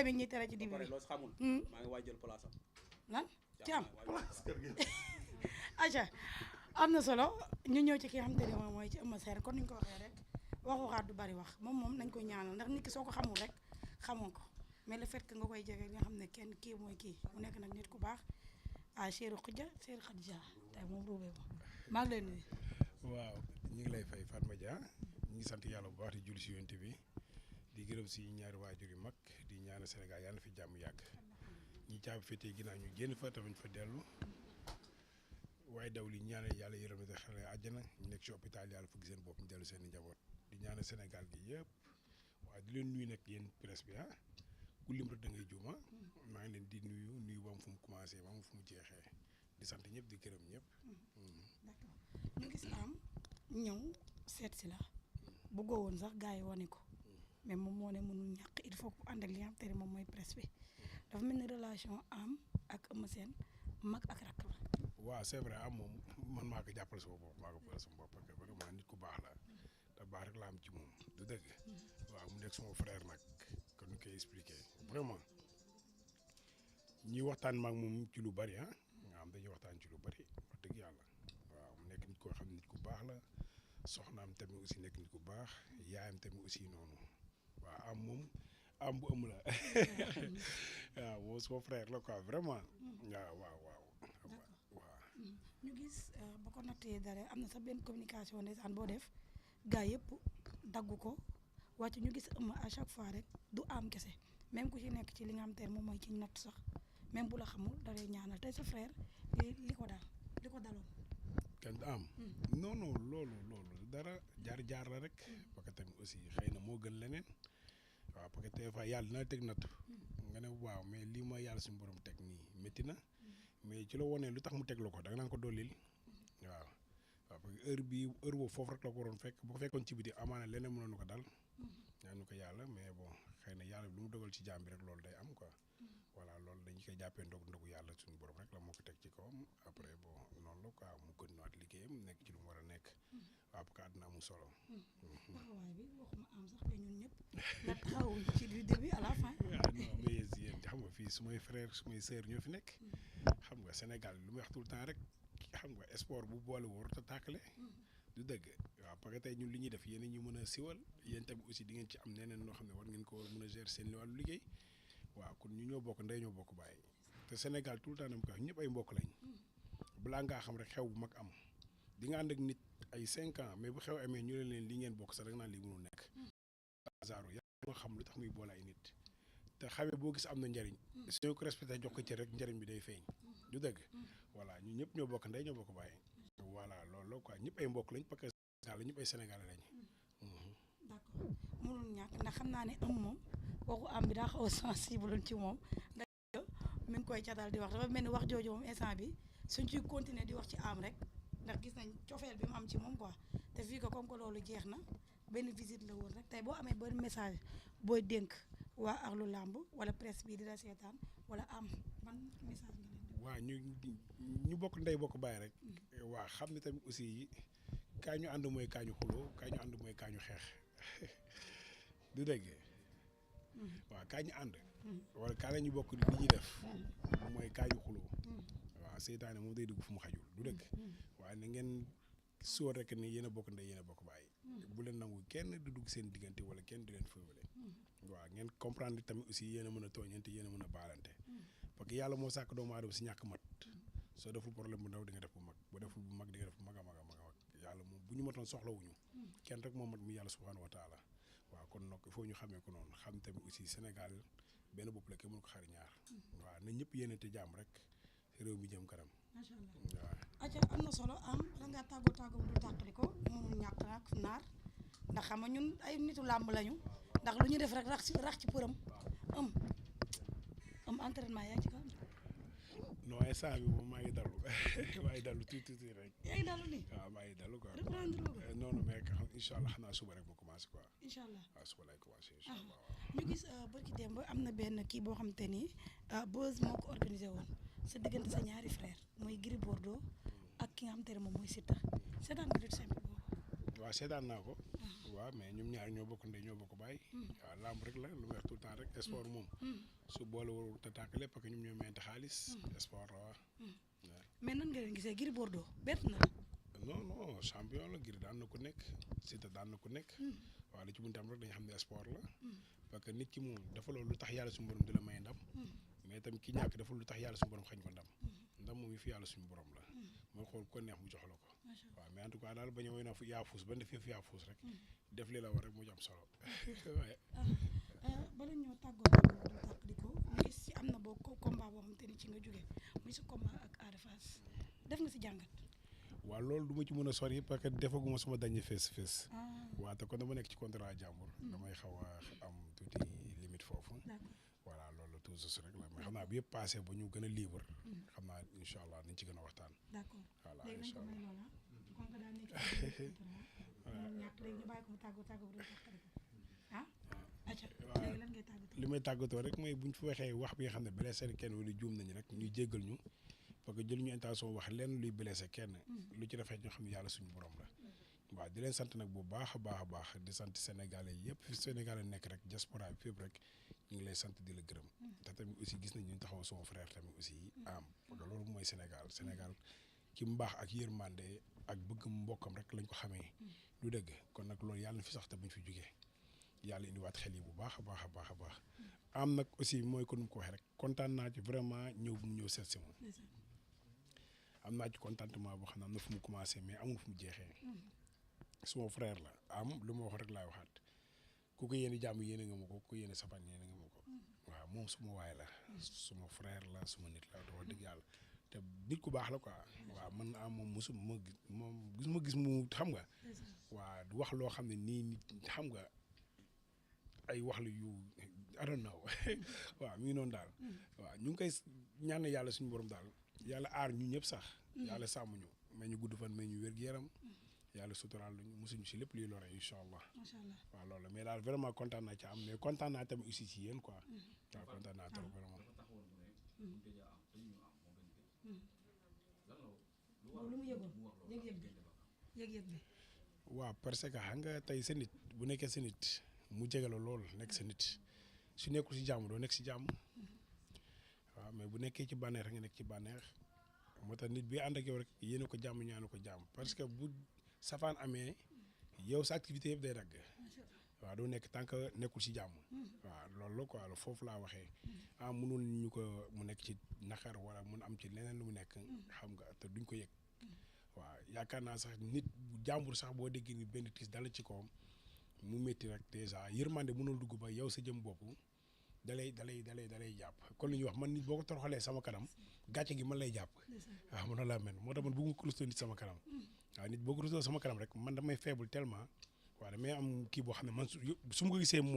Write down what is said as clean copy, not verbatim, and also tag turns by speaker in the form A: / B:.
A: mi ñuy tere ci dibi bi
B: loo xamul maa ngi waaj jël place am
A: lan ci am aca am na solo ñu ñëw ci ki nga xamante ne moom mooy ci Eumeu Sène kon ni ñu ko waxee rek wax waxaat du bari wax moom nañ ko ñaanal ndax nit ki soo ko xamul rek xamoo ko mais le fait que nga koy jege nga xam ne kenn kii mooy kii mu nekk nag nit ku baax ah Cheikhou Khadija tey moom ruubee ma maa ngi lay nuyu.
C: waaw ñu ngi lay fay Fatma Dia ñu ngi sant yàlla bu baax di julli si yonent bi di gërëm si ñaari waajur yu mag di ñaanal Sénégal yàlla na fi jàmm yàgg ñi caabi féetee ginnaaw ñu génn fa tamit fa dellu waaye daw li ñaanal yàlla yërëm na xale àjjana ñu nekk si hôpital yàlla fëgg seen bopp ñu dellu seen i njaboot di ñaanal Sénégal gi yëpp waaw di leen nuyu nag yéen presse bi ku lim rek da ngay juuma maa ngi leen di nuyu ba mu fu mu commencé ba mu fu mu jeexee di sant ñëpp di gërëm ñëpp.
A: d'accord ñu gis am ñëw seet si la bëggoo woon sax gars yi wane ko mais moom moo ne mënul ñàkk il faut que ànd ak li nga xam te ne moom mooy presse bi dafa mel ni relation am ak Eumeu Sène mag ak rakk la.
C: waaw c'est vrai am moom man maa ko jàppale sama bopp maa ko bëgg sama bopp parce que vraiment nit ku baax la te baax rek la am ci moom du dëgg waaw mu nekk sama frère nag kon ñu koy expliqué vraiment ñuy waxtaan maag moom ci lu bari nga xam dañuy waxtaan ci lu bari wax dëgg yàlla waaw mu nekk nit koo xam nit ku baax la soxnaam tamit aussi nekk nit ku baax yaayam tamit aussi noonu waaw am moom am bu ëmm la waaw moom sama frère la quoi vraiment waaw.
A: ñu gis ba ko nattee dara am na sax benn communication ndeysaan boo def gaa yëpp daggu ko wàcc ñu gis Eumeu à chaque fois rek du am kese même ku ci nekk ci li nga xam te ne moom mooy ci natt sax même bu la xamul da lay ñaanal tey sa frère li ko daloon.
C: kan am. non loolu dara jaar la rek. parce que tamit aussi xëy na moo gën leneen waaw parce que des fois yàlla dina la teg natt nga ne waaw mais lii ma yàlla suñu borom teg nii métti na. mais ci la wonee lu tax mu teg la ko da nga naan ko dollil waaw parce que heure boobu foofu rek la ko waroon fekk bu ko fekkoon ci biti amaana leneen mënoon ko dal ñaanu ko yàlla mais bon xëy na yàlla lu mu dogal ci jaam bi rek loolu day am quoi voilà loolu dañu koy jàppee ndogu yàlla suñu borom rek la moo ko teg ci kawam après bon noonu la quoi mu continuer liggéeyam nekk ci lu mu war a nekk waaw parce que àddina amul solo.
A: taxawaay bi waxuma am sax mais ñun ñëpp nga taxawuñ ci du début à la fin.
C: waaw non mais yéen xam nga fii sumay frère sumay sœur ñoo fi nekk. xam nga Sénégal lu muy wax tout le temps rek xam nga sport bu boole wóor te tàkkale du dëgg waaw parce que tey ñun li ñuy def yéen ñu mën a siwal yéen tamit aussi di ngeen ci am neneen loo xam ne war ngeen ko war a mën a gérer seen wàllu liggéey waaw kon ñu ñoo bokk ndey ñoo bokk bàyyi te Sénégal tout le temps dama ko wax ñëpp ay mbokk lañ balaa ngaa xam rek xew bu mag am di nga ànd ak nit ay 5 ans mais bu xew amee ñu leen li ngeen bokk sax rek naan lii mënul nekk hasard yàlla nga xam lu tax muy boole ay nit te xamee boo gis am na njariñ suñu ko respecté jox ko ci rek njariñ bi day feeñ du dëgg voilà ñun ñëpp ñoo bokk ndey ñoo bokk bàyyi voilà loolu la quoi ñëpp ay mbokk lañ parce que Sénégal ñëpp ay Sénégalais lañ.
A: d'accord mënul ñàkk ndax xam naa ne moom waxu am bi daa xaw a sensible ci moom ndax mi ngi koy catal di wax dafa mel ni wax jooju moom instant bi suñ ciy continuer di wax ci am rek ndax gis nañ cofeel bi mu am ci moom quoi te fii ko comme que loolu jeex na benn visite la woon rek tey boo amee benn message booy dénk waa Ahlou Lamb wala presse bii di la seetaan wala am ban message nga leen di.
C: waaw ñu bokk ndey bokk bàyyi rek. waaw xam ne tamit aussi kaa ñu ànd mooy kaa ñu xuloo kaa ñu ànd mooy kaa ñu xeex du dégg. waaw kaa ñu ànd. wala kaa la ñu bokk li ñuy def. mooy kaa ñu xuloo. waaw seytaane moom day dugg fu mu xajul du dëgg. waaye na ngeen sóor rek ni yéen a bokk ndey yéen a bokk bàyyi. bu leen nangu kenn du dugg seen diggante wala kenn du leen féewale. waaw ngeen comprendre tamit aussi yéen a mën a tooñante yéen a mën a baalante parce que yàlla moo sàkk doomu aadama si ñàkk mat soo deful problème bu ndaw di nga def bu mag bu deful bu mag di nga def bu mag a mag yàlla moom bu ñu matoon soxlawuñu kenn rek moo mat mu yàlla subhanahu wa taala waaw kon nag il faut ñu xamee ko noonu xam tamit aussi Sénégal benn bopp la kenn mënu ko xari ñaar waaw na ñëpp yéenante jàmm rek réew mi jëm kanam.
A: macha allah waaw aca am na solo am la ngaa tàggoo du tàqali ko mënul ñàkk nag naar ndax xam nga ñun ay nitu làmb lañu ndax lu ñu def rek rax ci përëm am entraînement yaa ngi ci kaw.
C: non instant bi moom maa ngi dalu tuuti rek.
A: yaa ngi dalu nii.
C: waaw maa ngi dalu quoi.
A: reprendre nga.
C: non mais incha allah xanaa suba rek ma commencé quoi.
A: incha allah
C: waaw suba lay commencé incha allah.
A: ñu gis barki démb am na benn kii boo xam te ni Beuz moo ko organisé woon sa diggante sa ñaari frère mooy Gris Bordeaux ak ki nga xam te ne moom mooy Siteu seetaan nga lutte simple boobu.
C: waaw seetaan naa ko. waaw mais ñoom ñaar ñoo bokk ndey ñoo bokk baay. waaw lamb rek la lu may wax tout le temps rek sport moom. su boole warul te tàkk lépp parce que ñoom ñoo mayante xaalis. sport waaw.
A: mais nan nga leen gisee Gris Bordeaux bett na.
C: non champion la Gris daan na ko nekk Siteu daan na ko nekk. waaw li ci mën tam rek dañu xam ne sport la. parce que nit ki moom dafa loolu lu tax yàlla suñu borom di la may ndam. mais tamit ki ñàkk dafa lu tax yàlla suñu borom xañ ko ndam. ndam moom yi fi yàlla suñu borom la. mooy xool ko neex mu jox la ko. waaw mais en tout cas daal bañ a woy na fu yaa fuus ba def yëf yaa fuus rek. def li la war rek mu am solo. waaye.
A: bala ñoo tàggoo di ko ñu gis si am na boo combat boo xam te ni ci nga jógee muy sa combat ak Ada Fass def nga si jàngat.
C: waaw loolu du ma ci mën a sori parce que defaguma suma dañuy fees. waaw te kon dama nekk ci contrat jàmbur. damay xaw a am tuuti limite foofu. voilà loolu toujours rek la mais xam naa bu yëpp passé ba ñu gën a libre. xam naa incha allah nañ ci gën a waxtaan.
A: d'accord
C: voilà
A: léegi
C: incha
A: nañ ko may
C: allah
A: loola kon nga daal nekk ci ñàkk léegi ñu bàyyi ko mu tàggoo bu dul tax léegi lan ngay tàggatoo.
C: li may tàggatoo rek mooy bu ñu fi waxee wax bi nga xam ne blessé kenn wala juum nañu rek ñu jéggal ñu parce que jël ñu intention wax lenn luy blessé kenn. lu ci rafet ñoo xam ne yàlla suñu borom la. waaw di leen sant nag bu baax a baax di sant Sénégalais yëpp fi Sénégalais nekk rek diaspora bi fépp rek ñu ngi lay sant di la gërëm. te tamit aussi gis nañ ñu taxaw sama frère tamit aussi am parce que loolu mooy Sénégal ki mbaax ak yërmande ak bëgg mbokkam rek lañ ko xamee. du dëgg kon nag loolu yàlla na fi sax te buñ fi jugee yàlla indiwaat xel yi bu baax a baax am nag aussi mooy ko nu mu ko waxee rek kontaan naa ci vraiment ñëw bu mu ñëw seet si moom. am naa ci contentement boo xam ne am na fu mu commencé mais amul fu mu jeexee. suma frère la am lu ma wax rek laay waxaat ku ko yéene jàmm yéene nga ma ko ku ko yéene safaan yéene nga ma ko. waaw moom suma waay la. suma frère la suma nit la dafa dëgg yàlla te nit ku baax la quoi. waaw man am moom mosuma gis mu xam nga. waaw du wax loo xam ne nii nit xam nga ay wax la yu I don't know waaw mi ngi noonu daal. waaw ñu ngi koy ñaan yàlla suñu borom daal yàlla aar ñu ñëpp sax. yàlla sàmm ñu may ñu gudd fan may ñu wér-gu-yaram. yàlla suturaal luñu mosuñu si lépp luy lore incha allah.
A: macha allah
C: waaw loolu mais daal vraiment kontaan naa ci am mais kontaan naa tamit aussi ci yéen quoi. waaw kontaan naa trop vraiment.
A: lu mu yëgoon yëg-yëg bi.
C: waaw parce que xam nga tey sa nit bu nekkee sa nit mu jege la lool nekk sa nit su nekkul si jàmm doo nekk si jàmm. waaw mais bu nekkee ci bànneex rek nga nekk ci bànneex moo tax nit bi ànd ak yow rek yéene ko jàmm ñaanu ko jàmm parce que bu safaan amee yow sa activité yëpp day dagg. waaw doo nekk tant que nekkul si jàmm. waaw loolu la quoi foofu laa waxee. mënul ñu ko mu nekk ci naqar wala mun am ci leneen lu mu nekk. xam nga te duñ ko yëg. waaw yaakaar naa sax nit jàmbur sax boo déggee ni benn tiis dala ci kawam mu métti rek dèjà yërmande mënul dugg ba yow sa jëm bopp dalay jàpp kon lu ñuy wax man nit boo ko toroxalee sama kanam gàcce gi man lay jàpp. waaw man laa mel moo tax man bëgguma ko rustoo nit sama kanam. waaw nit boo ko rustoo sama kanam rek man damay faible tellement waaw damay am kii boo xam ne man su ma ko gisee